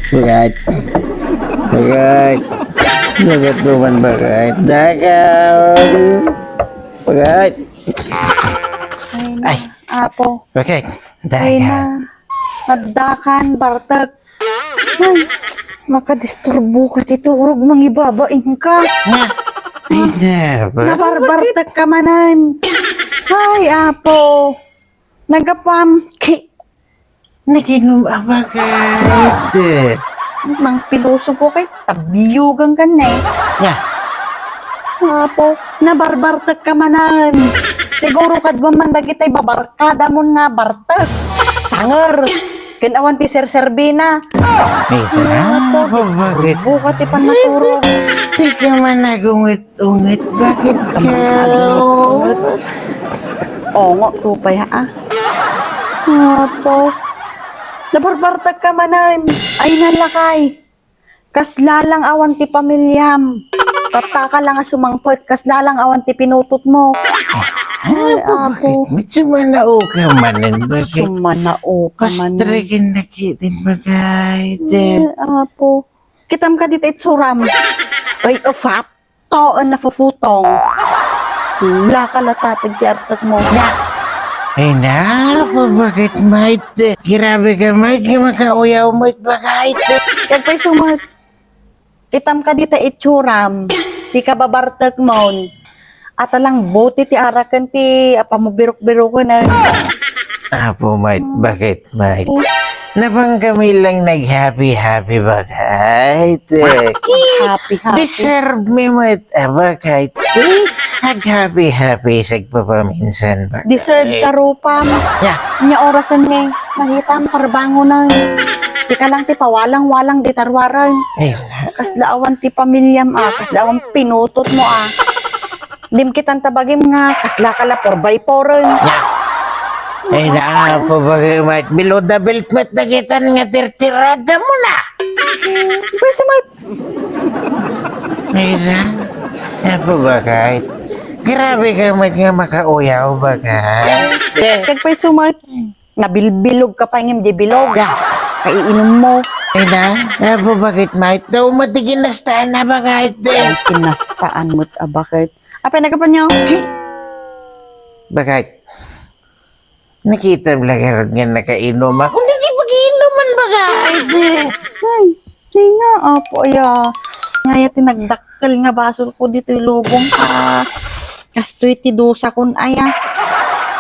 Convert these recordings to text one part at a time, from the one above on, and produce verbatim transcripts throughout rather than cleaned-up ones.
Bagait. Bagait. Lagat mo man, Bagait. Dagaw. Bagait. Ay, na, Ay. Apo. Bagait. Ay, Dagaw. Na. Addakan, bartek. Ay, makadisturbo ka ti turog, mangibabain ka. Nga. Ay, na ba? Nabarbartek ka manen. Ay, Apo. Nagapam. Ki-, Naginom a bagait. Mangpilosopo kay tabiyugan ka ne. Ya. Apo, nabarbartek ka manen. Siguro kaduam man dagitay babarkada mon nga bartek. Sanger. Ken awan ti serserbina. Ay, Apo, apo, bakit? Disturbo ka ti panaturog. Di ka man nagunget Ungit, bakit ka? Ongo, tupay, ha, ah. Apo. Nabarbartek ka manen. Ay, nalakay. Kasla lang awan ti pamiliam. Tattaka lang a sumangpet. Kasla lang awan ti pinutot mo. Ay, Apo, apo. Bakit? Medyo manao ka manen. Bakit? Sumanao ka manen. Kastregen na kitin, bagay. Ay, apo. Kitam ka dita itsuram. Ay, ufat. Taon na fufutong. Sula ka latatag ti artek mo. Na! Ay na, pabagit, mait. Grabe ka, mait, nga makauyaw, mait, bagait. Kag pay sumat. Kitam ka dita itsuram. Ti kababartek mon. Ata lang buti ti araken ti apamabirok-biroken, eh. Apo, mait, bakit? Mait. Napang kami lang nag-happy-happy, bagait. Happy-happy. Deserve mi met, ah, bagait. Ag-happy-happy sagpapaminsan, bagait. Deserve ka rupam. Ya. Nya orasen nga, nakita ang parbangonan. Sika lang ti pawalang-walang di tarwaran. Ay. Kasla awan ti pamilyam, ah. Kasla awan pinutot mo, ah. Dim kitan ta bagim nga, kasla ka la four by four-en. Ya. Ay, na, apo, bagay, mait. Below the belt, mait, nakitan nga tirtirada mo na. Pwes, mait. Ay, na. Apo, bagay. Grabe ka, mait, nga makauyaw, bagay. Kag pwes, mait. Nabilbilog ka pa ngem di bilog. Ya. Kaiinom mo. Ay, na. Apo, bakit, mait? Daw, mati kinastaan na, bagay. Ay, kinastaan mo't, ah, bakit? Apay nagkapanyo? Bagay. Nakita mo lang nga nakainom ako. Hindi di pag-iinuman, bagay. Ay, di nga, apo, aya. Ngaya tinagdakkel nga basol ko dito yung lubong ka. Kastoy ti dusa kun aya.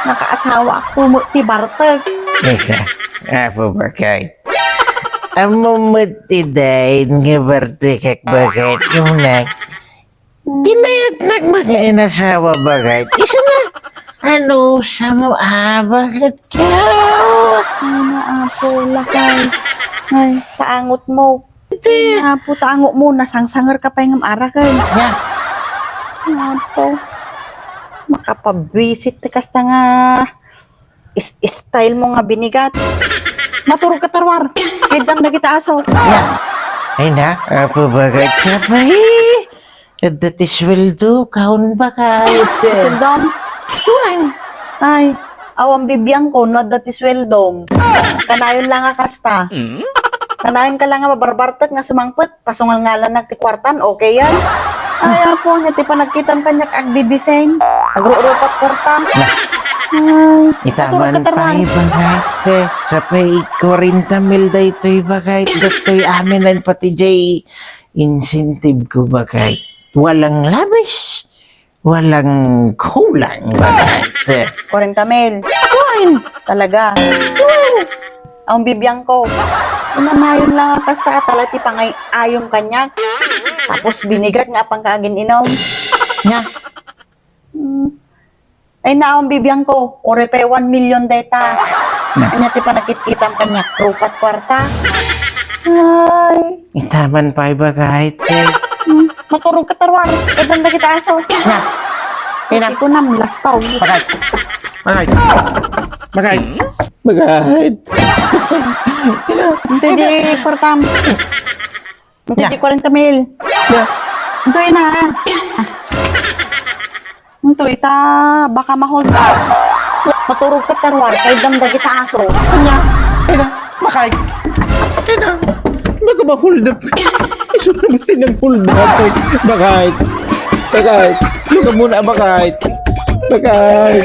Nakaasawa ako mo ti bartek. Teka, apo, bagay. Amo mo ti dain nga bartek, bagay. Yung nag- Kinayatnak mga inasawa, bagay. Isu nga, ano, sa mo, ah, bakit ka? Ay, na, apo, lakay. Ay, taangot mo. Iti. Ay, na, apo, taangot mo. Nasangsanger ka pa yung arakan. Ya. Apo. Makapabwisit ti kasta nga is-, style mo nga binigat. Maturog ka tarwar. Kaydam dagita aso. Ya. Ay na, apo, bagay. Sabay. Adda ti sueldo, kaon, bagay. Sueldom? Tuwang. Ay, awan bibiang ko, no, adda ti sueldom. Kanayon lang nga kasta. Mm? Kanayon ka lang nga mabarbartek nga sumangpet, pasungal nga lang ti kwartan, okay yan? Ay, apo, niya ti panagkitam kaniak agbibisen. Agrurupat kwarta. Ay, itaman aturo ka tarwan. Pay, bagay, te. Sa pay, kwarenta mil daytoy, bagay, daytoy amin, pati jay incentive ko, bagay. Walang labis, walang kulang, bagay. Kwarenta mil. Kuan. Talaga. Kuan. Ang bibiyang ko. Inamayon lang ang kasta, tala ti pangay-ayom kaniak. Tapos binigat nga apang ka agin-inom. Nya. Hmm. Ay, naon, bibiang ko, uri pay one million dayta. Na. Anya ti panagkitkitam kaniak, rupat kwarta. Ay. Itaman pay, bagay, te. Hmm, maturog ka tarwar. Kadam dagita aso. Na. Ina. Ito na, lastaw. Bagay. Bagay. Bagay. Bagay. Ito di kwartam. Ito di kwarenta mil. Ito na. Ito, ita, baka ma-hold up. Maturog ka tarwar, kay dam dagita aso. Anya, ina, makay. Ina, Ka ba hold up? Isu na ba tinang hold up? Bakit? Bakit? Bakit? Ano ka muna? Bakit? Bakit?